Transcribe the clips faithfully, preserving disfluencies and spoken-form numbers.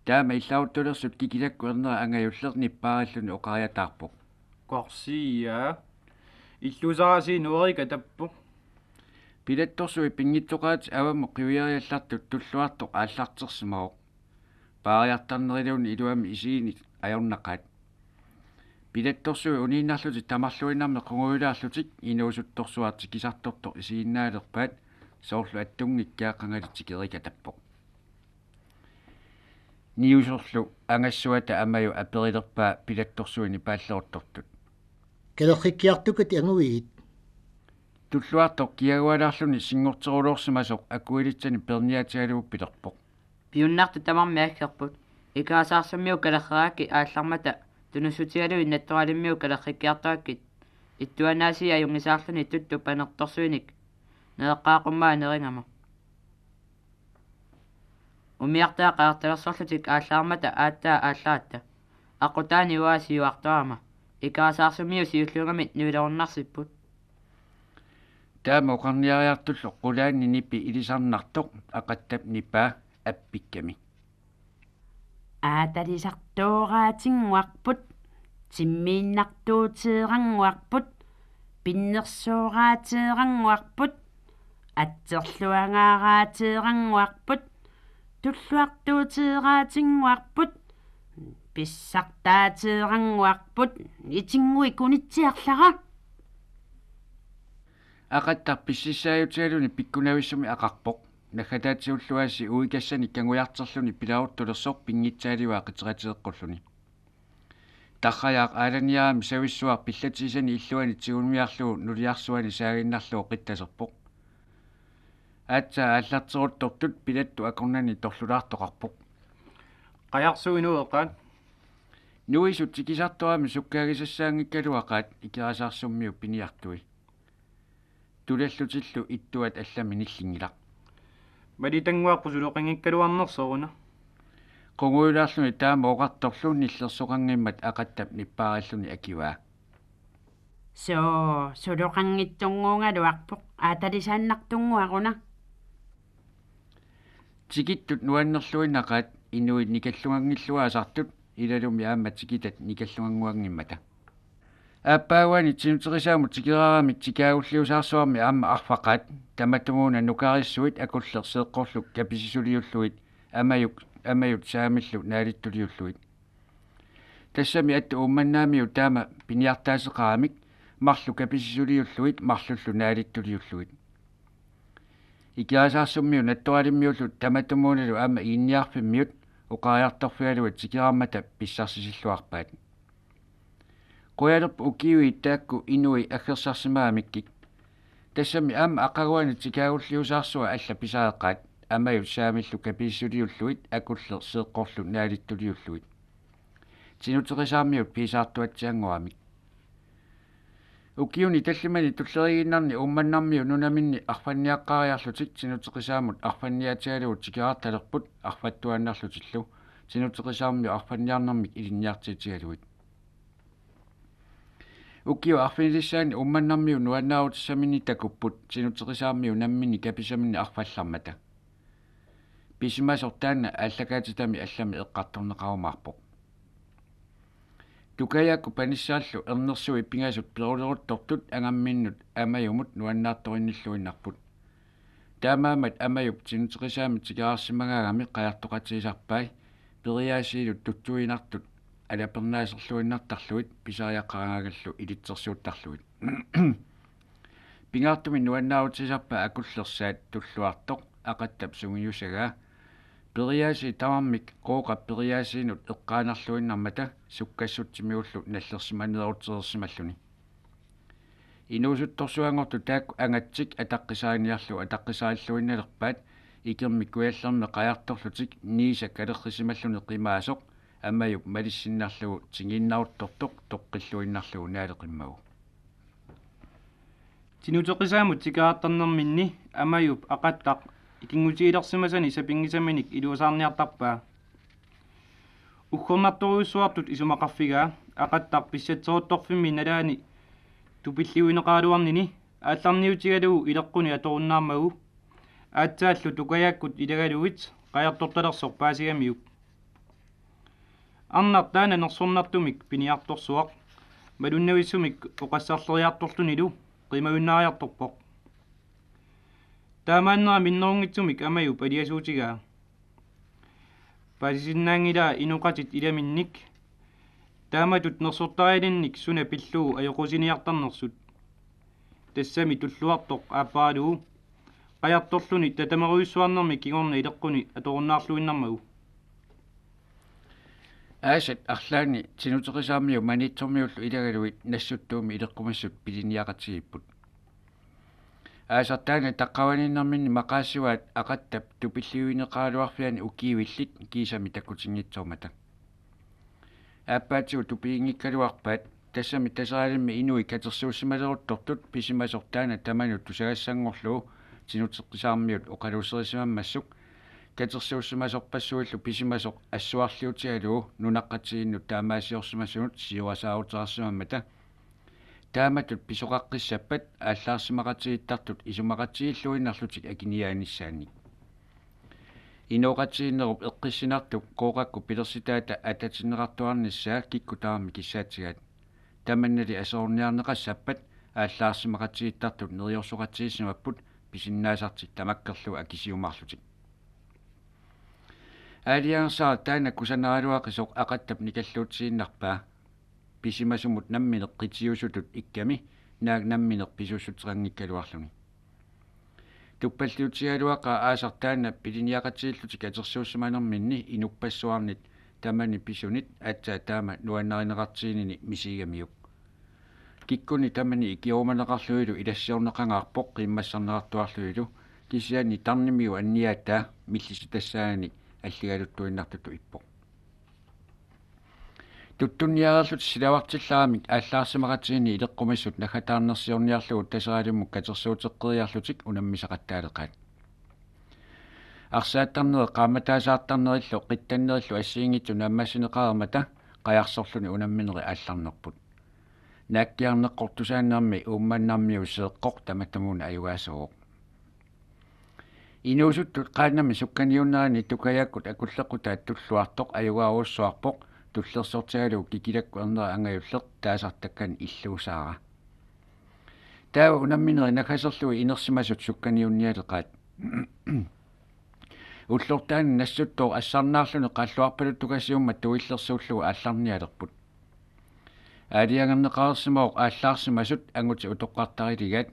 Taama illaruttulersut kikilakkut ernera angajulleq nippaarilluni oqariataarpoq: Korsiaa. Illuusarasi nuerikatappoq. Pilattorsuit pinngitsoqaatit avammut qiviariallartut Tulluartoq aallartersimavoq. Paariartarneriluunniit iluamik isiginik ajornaqaat. Pilattorsuit uniinnarlutik tamarluinnarmik qungujulaarlutik inuusuttorsuaq tikisartortoq isiginnaalerpaat, soorlu attunngikkaa qangali tikerikatappoq. Niusorlu angassuata Amaju aperilerpaa pilattorsuit nipaalleruttortut: Kalerrikkiartukkit anguigit? Tulluartoq kiagualaarluni sinngorteruloorsimasoq akuilitsanik peerniaatigalugu pilerpoq: Piunnartut tamarmik aggerput. Ikerasaarsumiut kalerrerakkit aallarmata tunussutigalugit Nattoraalimmiut kalerrikkiartuakkit ittuanaasiit ajunngisaarluni tuttup panertorsuinik nereqqaaqummaa neringama. Umiartaa qaartalersorlutik aallaarmata aatsaat aallaratta. Aqqutaani uanga siuartorama. Ikerasaarsumiut siulliugamik nuilerunnarsipput. Taama oqarniariartullu qulaani nipi ilisarnartoq Aqattap nipaa appikkami: Aatalisartooraatinguarput, timmiinnartuuteerannguarput, pinnersooraateerannguarput, atserluangaaraateerannguarput, tulluartuuteeraatinguarput, pissartaateerannguarput, itinnguit kunitsiarlara. Aqattaq pississaajutigaluni pikkunavissumik aqarpoq. Naggataatigulluaasi uikassanik kangujarterluni pilaruttulersoq pinngitsaaliua qiteratigeqqulluni. Tarrajaaq aalaniarami savissuaq pillatigisani illuani tigunuiarlugu nuliarsuani saaginnarlugu qittaserpoq. Aatsaat aallarteruttortut pilattut akornanni torlulaartoqarpoq: Qajarsuit nueqaat. Nuisut tikisartoramik sukkaagisassaanngikkaluaqaat Ikerasaarsumiut piniartui. Tulallutillu ittuat allamik nillinngilaq. Malitannguarput suloqanngikkaluarnersoq una. Qungujulaarluni taama oqartorlu nillersoqanngimmat Aqattap nippaarilluni akivaa: Suu, suloqanngitsunnguugaluarpoq, aatalisaannartunnguaq una. Tikittut nuannerluinnaqaat inuit nikallunganngilluaasartut, ilalumi aamma tikitat nikallungannguanngimmata. Aappaaguani Tinuterisaamut tikeraaramik tikaagulliusaarsuarmi aamma arfaqaat, tamatumuuna nukarissuit Akulleq Seeqqorlu Kapisisuliullugit, Amajuk, Amajut Saamillu Naalittuliullugit. Tassami Attu Uummannaamiu taama piniartaaseqaramik, marluk Kapisisuliullugit marlullu Naalittuliullugit. Ikerasaarsumiut Nattoraalimmiullu tamatumuunalu aamma Iginniarfimmiut oqariartorfigalugit tikeraarmata pissarsisilluarpaat. Qujalerput ukiuit taakku inuit aggersarsimagamikkik. Tassami aamma aqaguani tikaagulliusaarsua alla pisareqaat, Amajut Saamillu Kapisisuliullugit, Akulleq Seeqqorlu Naalittuliullugit. Tinuterisaarmiut piisaartuatsianngoramik. Ukiuni tallimani tulleriiginnarni Uummannarmiut nunaminni arfanniaqqaariarlutik Tinuterisaamut arfanniaatigalugu tikeraartalerput arfattuaannarlutillu, Tinuterisaarmiut arfanniarnermik ilinniartiitigalugit. Ukiut arfinilissaanni Uummannarmiut nuannaarutissaminnik takupput Tinuterisaarmiut namminneq kapisaminnik arfallarmata. Pisimasoq taanna aallakaatitami allami eqqartorneqarumaarpoq. Tukajaakkut panissaallu ernersuit pingasut peruleruttortut angamminnut Amajumut nuannaartorinnilluinnarput. Taamaammat Amajup Tinuterisaamik tikeraarsimagaagami qajartoqatigisarpai, periaasiilu tutsuiginartut alapernaaserluinnartarlugit pisariaqarangaagallu ilitsersuuttarlugit. Pingaartumik nuannaarutigisarpaat Akullersaat Tulluartoq Aqattap sungiusagaa. Periaasiit tamarmik Qooqap periaasiinut eqqaanarluinnarmata sukkassutsimiullu nallersimaneerutereersimalluni. Inuusuttorsuanngortut taakku angatsik ataqqisariniarlugu ataqqisaarilluinnalerpaat, ikermik kujallermik qajartorlutik niisa kalerrisimalluni qimaasoq Amajup malissinnarlugu tingiinnaruttortoq toqqilluinnarlugu naaleqimmagu. Tinuterisaamut tikeraartarnerminni Amajup Aqattaq ikinngutigilersimasani sapinngisaminik iluasaarniartarpaa. Uggornartorujussuartut isumaqarfigaa Aqattaq pissatseruttorfimmi nalaani tupilliuineqaraluarnini aallarniutigalugu ileqquni atorunnaarmagu, aatsaallu Tukajaakkut ilagalugit qajartortalersoq paasigamiuk. Arnaq taanna nersornartumik piniartorsuaq malunnavissumik oqassarleriartorlunilu qimajunnaariartorpoq. Taamaannera minnerunngitsumik Amajup aliasuutigaa. Paasisinnaanngilaa inoqatit ilaminnik taamatut nersortarialinnik suna pillugu ajoqusiiniartarnersut. Tassami Tulluartoq aapparalugu qajartorluni tatamerujussuarnermi kingorna ileqquni atorunnaarluinnarmagu. Aasat arlaanni Tinuteqisaarmiut Maniitsormiullu ilagalugit Nassuttuumi ileqqumissut piliniaqatigiipput. Aasaq taanna taqqavaniinnerminni maqaasivaat Aqattap tupilliuineqaraluarfiani ukiivillit kiisami takkutinngitsoormata. Aappaatigut tupiginngikkaluarpaat, tassami Taseralimmi inuit katersuussimaleruttortut pisimasoq taanna tamanut tusagassanngorlugu Tinuteqisaarmiut oqaluuserisimammassuk, katersuussimasorpassuillu pisimasoq assuarliutigalugu nunaqqatigiinnut taamaasiorsimasunut siorasaaruteqarsimammata. Taamatut pisoqaqqissappat aallaarsimaqatigiittartut isumaqatigiilluinnarlutik akiniaanissaannik. Inooqatigiinnerup eqqissinartup Qooqakkut pilersitaata atatinneqartuarnissaa kikkut tamarmik kissaatigaat. Tamannali aserorniarneqassappat aallaarsimaqatigiittartut neriorsoqatigiissimapput pisinnaasartik tamakkerlugu akisiumaarlutik. Aalajangersaaq taanna kusanaraluaqisoq Aqattap nikalluutigiinnarpaa. Pisimasumut nammineq qitiusutut ikkami naak nammineq pisussuteqanngikkaluarluni. Tuppalliutigaluaqaaq aasaq taanna piliniaqatigiillutik katersuussimanerminni inuppassuarnit tamani pisunit aatsaat taama nuannarineqartiginini misigigamiuk. Kikkunnit tamanit ikiorumaneqarlunilu ilassiorneqangaarpoq qiimmassarneqartuarlunilu, kisianni tarnimigut anniaataa millisitassaanani alligaluttuinnartutut ippoq. Tuttunniareerlutik silavartillaramik aallaarsimaqatigiinni ileqqumissut naggataarnersiorniarlugu Taseralimmut katersuuteqqeriarlutik unammisaqattaaleqaat. Arsaattarneri qaammataasaartarnerillu qittannerillu assigiinngitsut naammassineqareermata qajarsorluni unammineri aallarnerput. Naakkiarneqqortusaannarmi Uummannarmiut Seeqqoq tamatumuuna ajugaasooq. Inuusuttut qaannamik sukkaniunneranni Tukajaakkut akulleqqutaat Tulluartoq ajugaarujussuarpoq tullersortigalugu kikilakkut ernera angajulleq taasartakkanik illuusaara. Taava unammineri naggaserlugit inersimasut sukkaniunnialeqaat. Ullortaani Nassuttooq assarnaarluni qalluarpaluttukasiummat tuillersuullugu aallarnialerput. Aalajangerneqareersimavoq aallaarsimasut angutit utoqqartariligaat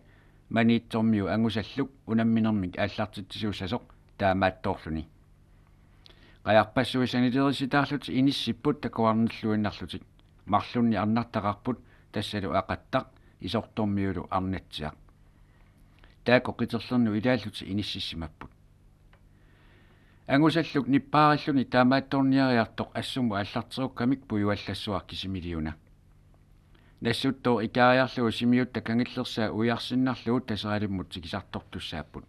Maniitsormiut angusalluk unamminermik aallartitsisuussasoq taamaattoorluni. Qajarpassuit sanileriisitaarlutik inissipput takuarnilluinnarlutik. Marlunnik arnartaqarput, tassalu Aqattaq Isortormiulu Arnatsiaq. Taakku qiterlernut ilaallutik inississimapput. Angusalluk nippaarilluni taamaattoorniariartoq assumut aallarterukkamik pujuallassuaq kisimiiliuna. Nassuttooq ikaariarlugu Simiutta Kangillersaa uiarsinnarlugu Taseralimmut tikisartortussaapput.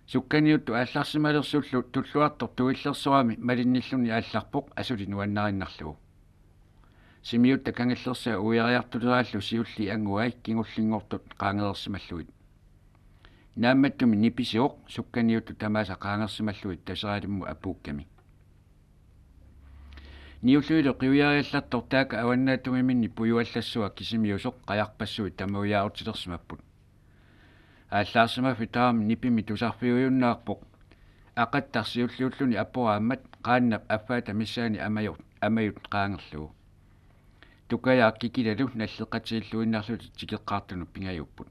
Sukkaniuttut aallarsimalersullu Tulluartoq tuillersorami malinnilluni aallarpoq asuli nuannarinnarlugu. Simiutta Kangillersaa uiariartuleraallu siulliit anguai kingullinngortut qaangereersimallugit. Naammattumik nipisivoq sukkaniuttut tamaasa qaangersimallugit Taseralimmut apuukkami. Niullunilu qiviariallartoq taaka avannaatungiminni pujuallassuaq kisimiusoq qajarpassuit tamaviaarutilersimapput. Aallaarsimaffik taama nipimik tusarfiujunnaarpoq. Aqattaq siulliulluni aporaammat qaannap affaata missaani Amajut, Amajut qaangerlugu. Tukajaaq kikilalu nalleqatigilluinnarlutik tikeqqaartunut pingajuupput.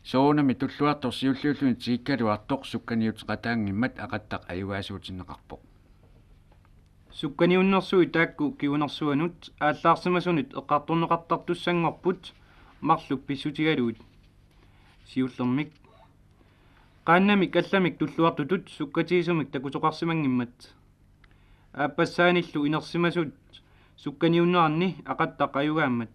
Soorunami Tulluartoq siulliulluni tikikkaluartoq sukkaniuteqataanngimmat Aqattaq ajugaasuutinneqarpoq. Sukkaniunnersuit taakku kingunersuanut aallaarsimasunut eqqartorneqartartussanngorput marluk pissutigalugit. Siullermik qaannamik allamik Tulluartutut sukkatigisumik takusoqarsimanngimmat. Aappassaanillu inersimasut sukkaniunneranni Aqattaq ajugaammat.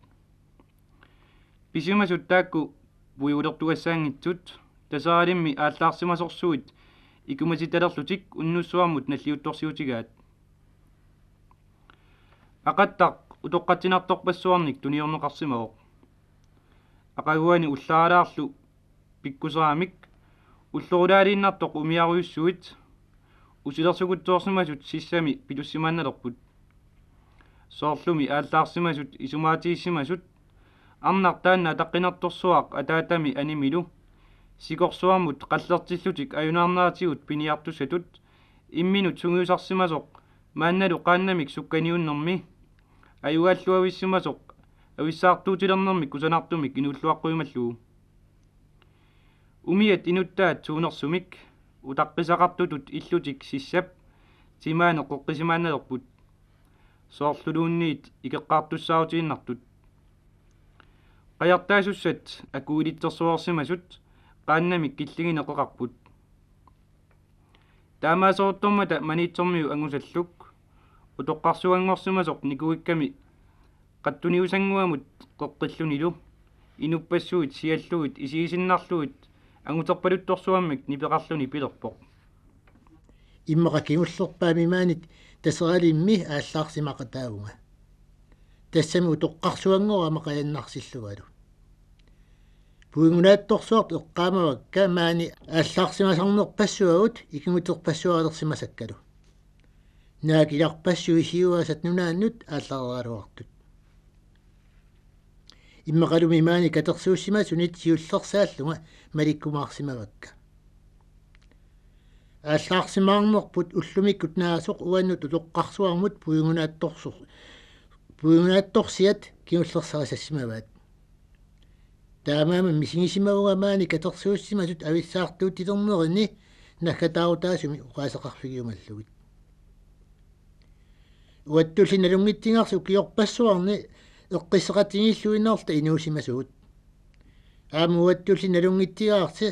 Pisimasut taakku pujuulertugassaanngitsut Taseralimmi aallaarsimasorsuit ikumatittalerlutik unnussuarmut nalliuttorsiutigaat. Aqattaq utoqqatsinartorpassuarnik tuniorneqarsimavoq. Aqaguani ullaaralaarlu pikkuseramik ullorulaaliinnartoq umiarujussuit usilersukutsoorsimasut sissami pitussimaannalerput. Soorlumi aallaarsimasut isumaatigisimasut, arnaq taanna ataqqinartorsuaq ataatami animilu, sikorsuarmut qallertillutik ajunaarneratigut piniartussatut, imminut sungiusarsimasoq maannalu qaannamik sukkaniunnermi, ajugaalluavissimasoq avissaartuutilernermik kusanartumik inuulluaqquimallugu. Umiat inuttaat suunersumik utaqqisaqartutut illutik sissap timaani qeqqisimaannalerput, soorluluunniit ikeqqaartussaarutiinnartut. Qajartaasussat akuilitsersuarsimasut qaannamik killingineqeqarput. Taamaaseruttormata Maniitsormiu angusalluk utoqqarsuanngorsimasoq nikuikkami qattuniusannguamut qeqqillunilu inuppassuit siallugit isigisinnarlugit anguterpaluttorsuarmik nipeqarluni pilerpoq: Immaqa kingullerpaamik maani Taseralimmi aallaarsimaqataavunga. Tassami utoqqarsuanngorama qajannarsillungalu. Puigunaattorsuartut eqqaamavakka maani aallaarsimasarnerpassuagut ikinguterpassualersimasakkalu. Naak ilarpassui siuaasat nunaannut aallareeraluartut. Immaqalumi maani katersuussimasunit siullersaallunga malikkumaarsimavakka. Aallaarsimaarnerput ullumikkut naasoq uannut utoqqarsuarmut puigunaattorsu-, puigunaattorsiat kingullersarisassimavaat. Taamaammat misigisimavunga maani katersuussimasut avissaartuutilernerini naggataarutaasumik oqaaseqarfigiumallugit. Uattulli nalunngitsigaarsi ukiorpassuarni eqqisseqatigiilluinnarluta inuusimasugut. Aamma uattulli nalunngitsigaarsi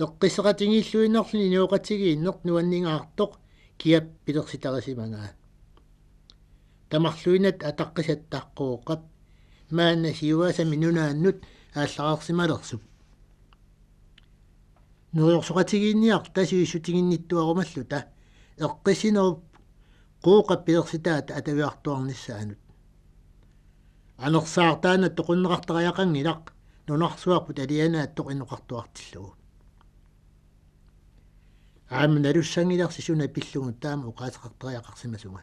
eqqisseqatigiilluinnarluni inooqatigiinneq nuanningaartoq kiap pilersitarisimagaat. Tamarluinnatta ataqqisat Qooqap maanna siuaasami nunaannut aallareersimalersup. Neriorsoqatigiinniarta siviissutiginnittuarumalluta eqqissinerup Qooqap pilersitaata ataviartuarnissaanut. Anersaaq taanna toqunneqartariaqanngilaq nunarsuarput alianaatsoq inoqartuartillugu. Aamma nalussanngilarsi suna pillugu taama oqaaseqartariaqarsimasunga.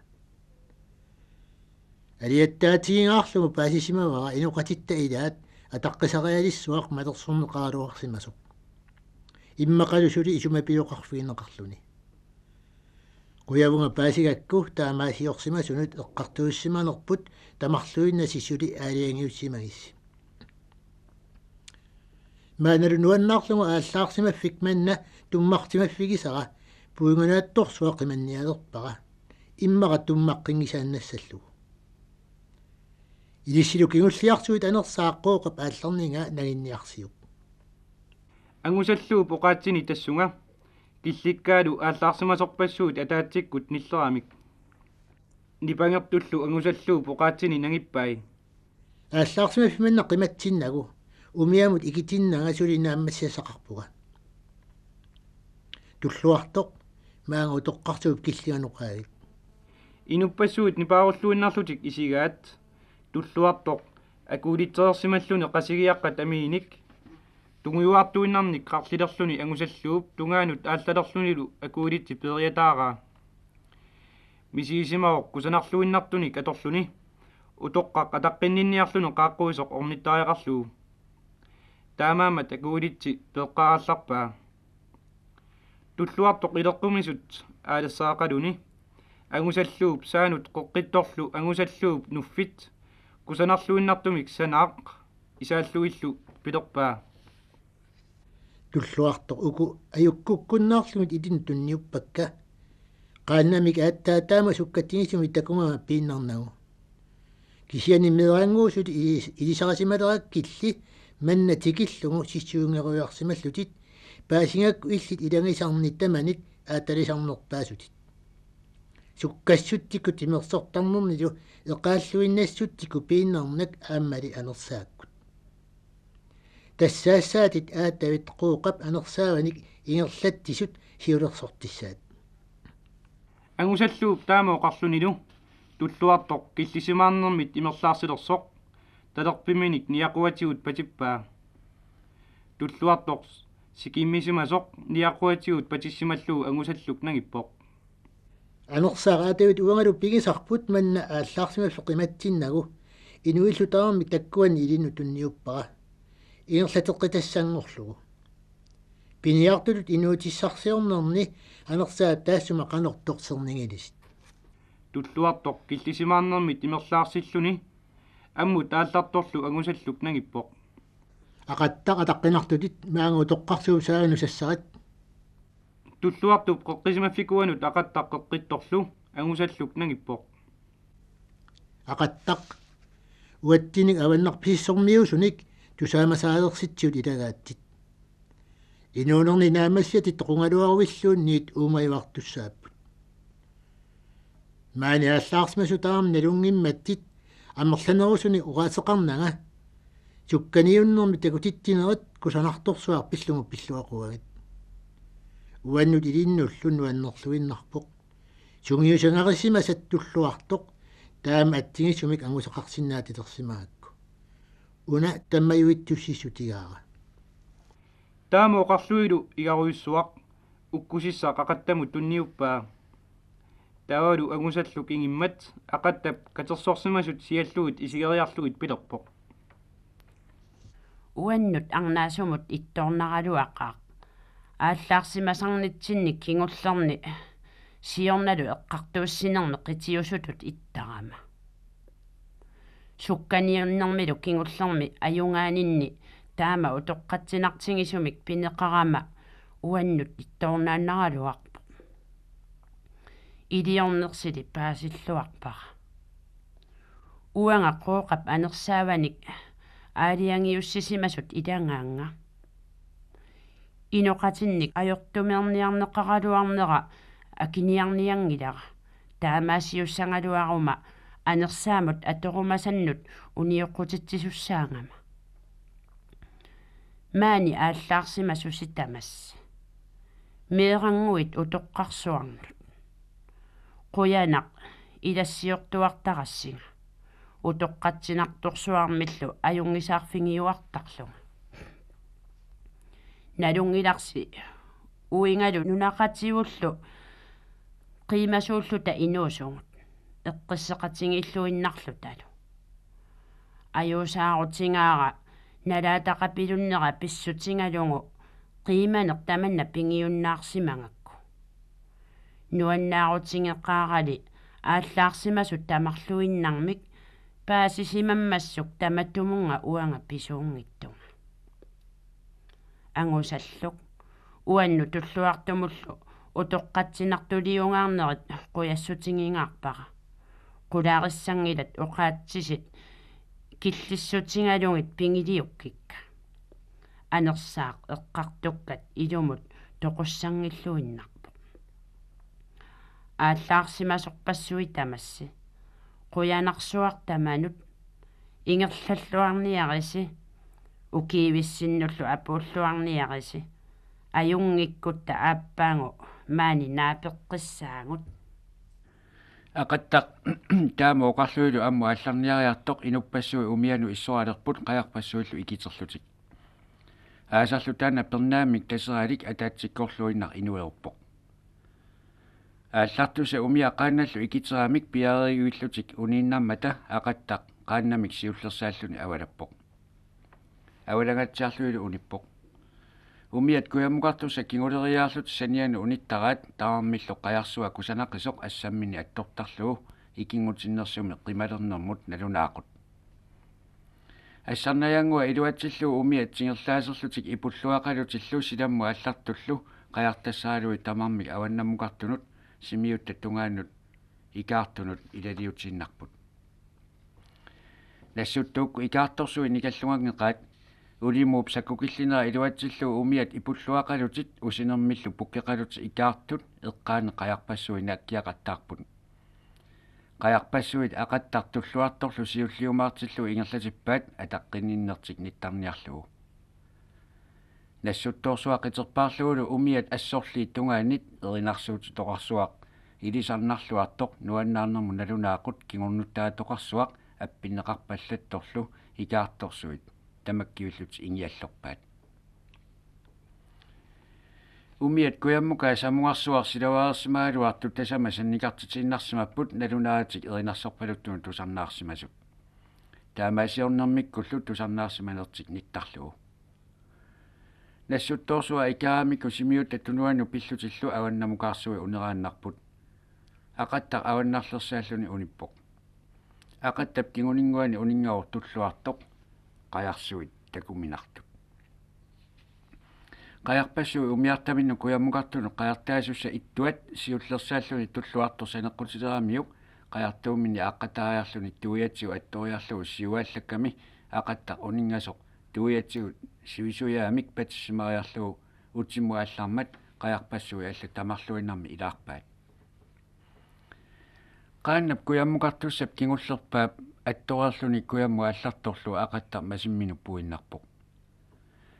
Aliattaatigigaarlugu paasisimavara inoqatitta ilaat ataqqisarialissuaq malersorneqaraluarsimasoq. Immaqalu suli isumapioqarfigineqarluni. Qujavunga paasigakku taamaasiorsimasunut eqqartuussimanerput tamarluinnasi suli aalajangiussimagissi. Maannalu nuannaarlugu aallaarsimaffik manna tummarsimaffigisara puigunaattorsuaq qimannialerpara, immaqa tummaqqinngitsaannassallugu. Ilissilu kingulliarsuit Anersaaq Qooqap aallarnigaa nanginniarsiuk. Angusalluup oqaatsini tassunga killikkaalu aallaarsimasorpassuit ataatsikkut nilleramik. Nipangertullu Angusalluup oqaatsini nangippai: Aallaarsimaffik manna qimatsinnagu umiamut ikitinnanga suli naammassiassaqarpunga. Tulluartoq, maanga utoqqarsuup killinga noqaavit. Inuppassuit nipaarulluinnarlutik isigaat. Tulluartoq akuilitsereersimalluni qasigiaqqat amiinik tungujuartuinnarnik qarlilerluni Angusalluup tungaanut aallalerlunilu akuilitsi peeriataaraa. Misigisimavoq kusanarluinnartunik atorluni utoqqaq ataqqinninniarluni qaaqquisoq ornittariaqarlugu. Taamaammat akuilitsi peeqqaarallarpaa. Tulluartoq ileqqumisut aalissaqaluni Angusalluup saanut qeqqittorlu Angusalluup nuffit kusanarluinnartumik sanaaq isaallugillu pilerpaa: Tulluartoq, uku ajukkukkunnaarlugit ilinnut tunniuppakka. Qaannamik aatsaat taama sukkatigisumik takugama piinnarnagu. Kisianni meerannguusut ilis-, ilisarisimalerakkilli manna tikillugu sissuungeruiarsimallutit, paasigakku illit ilagisarnit tamanit aatsalisarnerpaasutit. Sukkassutsikkut timersortarnernilu eqaalluinnassutsikkut piinnarnak aammali Anersaakkut. Tassaassaatit aatsavit Qooqap Anersaavanik ingerlatsisut siulersortissaat. Angusalluup taama oqarlunilu Tulluartoq killisimaarnermit imerlaarsilersoq talerpiminik niaquatigut patippaa. Tulluartoq sikimmisimasoq niaquatigut patissimallugu Angusalluk nangippoq: Anersaaq Aatavit uangalu pigisarput manna aallaarsimasoq qimatsinnagu, inuillu tamarmik takkuani ilinnut tunniuppara, ingerlateqqitassanngorlugu. Piniartutut inuutissarsiornerni Anersaap taassuma qanoq torsernigilissi. Tulluartoq killisimaarnermi timerlaarsilluni ammut aallartorlu angusalluk nangippoq. Aqattaq ataqqinartutit maanga utoqqarsuup saanut sassarit. Tulluartup qeqqisimaffik uannut Aqattaq qeqqittorlu angusalluk nangippoq. Aqattaq, uatsinik avannarpisissormiuusunik tusaamasaalersitsisut ilagaatsit. Inuunerni naammassiatit toqungaluaruilluunniit uumajuartussaapput. Maani aallaarsimasut tamarmik nalunngimmatsit amerlanerusunik oqaaseqarnanga sukkaniunnermi takutitsinerit kusanartorsuaq pillugu pilluaqquagit. Uannut ilinnullu nuannerluinnarpoq. Sungiusagarisimasat Tulluartoq taama atsigisumik angusaqarsinnaatilersimagakku. Una tamajuitsussissutigaara. Taama oqarluilu igarujussuaq ukkusissaq Aqattamut tunniuppaa. Taavalu angusalluk ingimmat Aqattap katersorsimasut siallugit isigeriarlugit pilerpoq: Uannut arnaasumut ittoornaraluaqaaq. Aallaarsimasarnitsinni kingullerni siornalu eqqartuussinermi qitiusutut ittarama. Sukkaniunnermilu kingullermi ajugaaninni taama utoqqatsinartigisumik pineqarama uannut ittoornaannaraluarpoq. Iliornersili paasilluarpara. Uanga Qooqap Anersaavanik aalajangiussisimasut ilagaannga. Inoqatinnik ajortumeerniarneqaraluarnera akiniarnianngilara, taamaasiussagaluaruma Anersaamut atorumasannut unioqqutitsisussaagama. Maani aallaarsimasusi tamassi. Meerannguit utoqqarsuarnut. Qujanaq ilassiortuartarassinga. Utoqqatsinartorsuarmillu ajunngisaarfigiuartarlunga. Nalunngilarsi uingalu nunaqativullu qiimasuulluta inuusugut, eqqisseqatigiilluinnarlutalu. Ajuusaarutigaara nalaataqapilunnera pissutigalugu qiimaneq tamanna pigiunnaarsimagakku. Nuannaarutigeqaarali aallaarsimasut tamarluinnarmik paasisimammassuk tamatumunnga uanga pisuunngittunga. Angusalluk, uannut Tulluartumullu utoqqatsinartuliugaarnerit qujassutigigaarpara. Qularissanngilat oqaatsisit killissutigalugit pigiliukkikka. Anersaaq eqqartukkat ilumut toqussanngilluinnarpoq. Aallaarsimasorpassuit tamassi. Qujanarsuaq tamanut. Ingerlalluarniarisi. Ukiivissinnullu apuulluarniarisi. Ajunngikkutta aappaagu maani naapeqqissaagut. Aqattaq taama oqarluilu ammut aallarniariartoq inuppassuit umianut issoralerput qajarpassuillu ikiterlutik. Aasarlu taanna pernaammik Taseralik ataatsikkorluinnaq inueruppoq. Aallartussat umiat qaannallu ikiteramik piareerigillutik uniinnarmata Aqattaq qaannamik siullersaalluni avalappoq. Avalagatsiarluilu unippoq. Umiat kujammukartussat kinguleriaarlutik sanianut unittaraat tamarmillu qajarsuaq kusanaqisoq assamminni attortarlugu ikinngutinnersumik qimalernermut nalunaaqut. Assarnajannguaq iluatsillugu umiat tingerlaaserlutik ipulluaqalutillu silammut aallartullu qajartassaraluit tamarmik avannammukartunut Simiutta tungaanut ikaartunut ilaliutiinnarput. Nassuttuukkut ikaartorsuit nikalluganngeqaat, ulimuup sakkukillinera iluatsillugu umiat ipulluaqalutit usinermillu pukkeqalutit ikaartut eqqaani qajarpassuit naakkiaqattaarput. Qajarpassuit Aqattaq Tulluartorlu siulliumaartillugu ingerlatippaat ataqqinninnertik nittarniarlugu. Nassuttoorsuaq qiterpaarlugulu umiat assorliit tungaannit erinarsuutitoqarsuaq ilisarnarluartoq nuannaarnermut nalunaaqut kingornuttaatoqarsuaq appinneqarpallattorlu ikaartorsuit tamakkiullutik ingiallorpaat. Umiat kujammukaat samungarsuaq silaarsimagaluartut tasamik sannikartitiinnarsimapput nalunaaratik erinarsorpaluttunut tusarnaarsimasut. Taamaasiornermikkullu tusarnaarsimanertik nittarlugu. Nassuttoorsuaq ikaramikku Simiutta tunuanut pillutillu avannamukaarsui uneraannarput. Aqattaq avannarlersaalluni unippoq. Aqattap kinguninnguani uninngavoq tulluartoq qajarsuit takuminartut. Qajarpassuit umiartaminnut kujammukartunut qajartaasussat ittuat siullersaalluni tulluartoq saneqqutileramiuk qajartuumminni aaqqataariarluni tuiatsigut attoriarlugu siuaallakkami aqattaq uninngasoq tuiatsigut sivisujaamik patissimariarlugu utimut aallarmat qajarpassuit allat tamarluinnarmik ilaarpaat. Qaannap kujammukartussap kingullerpaap attoriarluni kujammut aallartorlugu aqattaq masimminut puinnarpoq.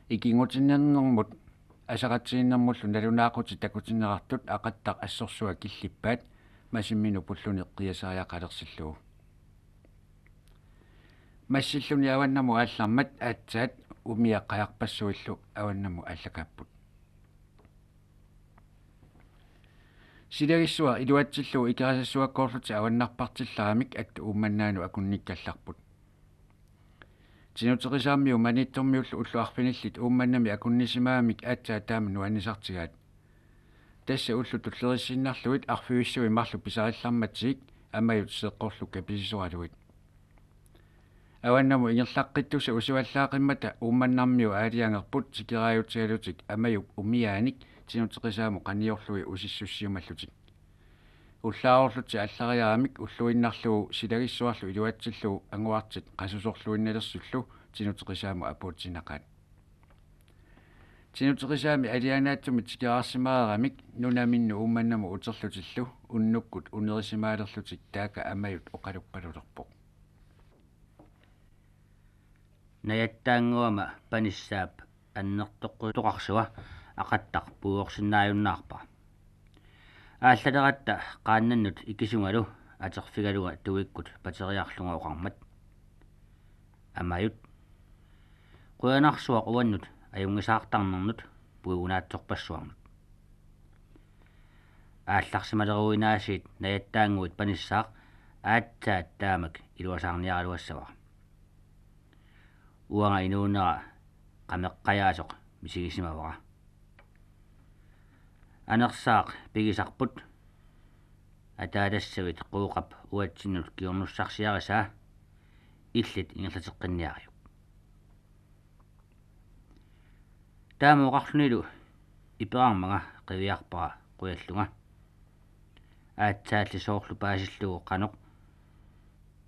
Ikinngutinnermut asaqatigiinnermullu nalunaaqutit takutinneqartut aqattaq assorsuaq killippaat masimminut pulluni qiasariaqalersillugu. Massilluni avannamut aallarmat aatsaat umiat qajarpassuillu avannamut aallakaapput. Silagissuaq iluatsillugu Ikerasassakkoorlutik avannarpartillaramik Attut Uummannaanut akunnikkallarput. Tinuteqisaarmiut Maniitsormiullu ullut arfinillit Uummannamik akunnisimagamik aatsaat taama nuannisartigaat. Tassa ullut tulleriissinnarlugit arfiuissuit marluk pisarillarmatsigik Amajut Seeqqorlu kapisisoralugit. Avannamut ingerlaqqittussat usivallaaqqimmata Uummannarmiut aalajangerput tikeraajutsigalutik Amajup umiaanik Tinuteqisaamut qaniorlugit usissussiumallutik. Ullaarorlutik aallariaramik ulluinnarlugu silagissuarlu iluatsillugu anguartit qasusorluinnalersullu Tinuteqisaamut apuutsinnaqaat. Tinuteqisaami alianaatsumik tikeraarsimaaramik nunaminnut Uummannamut uterlutillu unnukkut unerisimaalerlutik taaka Amajut oqaluppalulerpoq. Najattaannguama Panissaap annertoqqutoqarsua aqattaq puigorsinnaajunnaarpara. Aallaleratta qaannannut ikisungalu aterfigalunga tuikkut pateriarlunga oqarmat: Amajut. Qujanarsuaq uannut ajunngisaartarnernut puigunaatsorpassuarnut. Aallarsimaleruinaasiit najattaannguit Panissaaq aatsaat taamak iluasaarniaraluassavara. Uanga inuunera qameqqajaasoq misigisimavara. Anersaaq pigisarput, ataatassavit Qooqap uatsinnut kingornussarsiarisaa illit ingerlateqqinniariuk. Taama oqarlunilu iperarmanga qiviarpara qujallunga. Aatsaalli soorlu paasillugu qanoq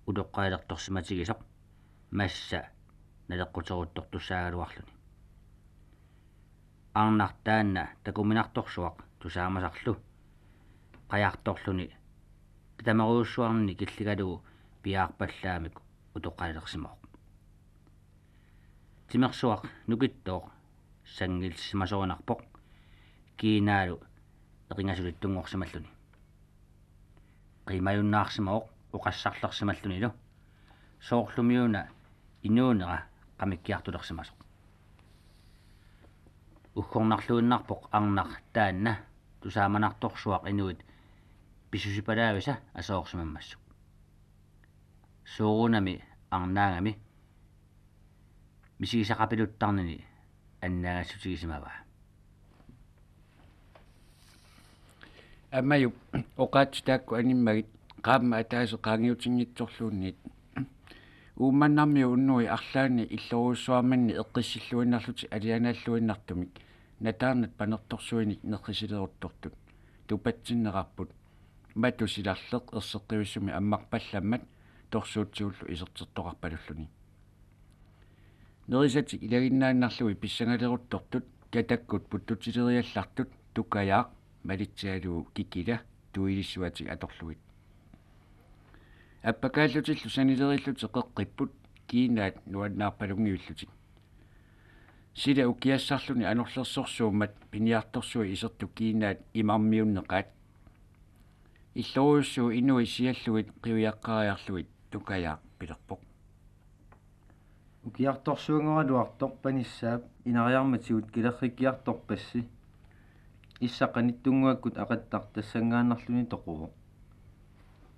utoqqalilertorsimatigisoq massa naleqquteruttortussaagaluarluni. Arnaq taanna takuminartorsuaq tusaamasarlu qajartorluni tatamarujussuarnini killigalugu piaarpallaamik utoqqalilersimavoq. Timersuaq nukittooq sanngilsimasorinarpoq kiinaalu eqingasulittunngorsimalluni. Qiimajunnaarsimavoq oqassarlersimallunilu soorlumiuna inuunera qamikkiartulersimasoq. Uggornarluinnarpoq arnaq taanna tusaamanartorsuaq inuit pissusipalaavisa asoorsimammassuk. Soorunami arnaagami misigisaqapiluttarnini annaagassutigisimavaa. Amajup oqaatsit taakku animmagit qaammat ataaseq qaangiutinngitsorluunniit. Uummannarmiut unnui arlaanni illorujussuarminni eqqissilluinnarlutik alianaalluinnartumik nataarnat panertorsuinik nerrisileruttortut tupatsinneqarput. Matu silarleq erseqqivissumik ammarpallammat torsuutsigullu isertertoqarpalulluni. Nerisatik ilaginnaannarlugit pissangaleruttortut katakkut puttutileriallartut Tukajaaq malitsigalugu Kikila tuilissuatik atorlugit. Appakaallutillu sanilerillutik qeqqipput kiinaat nuannaarpalunngivillutik. Sila ukiassarluni anorlersorsuummat piniartorsuit isertut kiinaat imarmiunneqaat. Illorujussuit inuit siallugit qiviaqqaariarlugit Tukajaaq pilerpoq: Ukiartorsuanngoraluartoq Panissaap inariarmatigut kilerrikkiartorpassi. Issaq qanittunnguakkut aqattaq tassanngaannarluni toquvoq.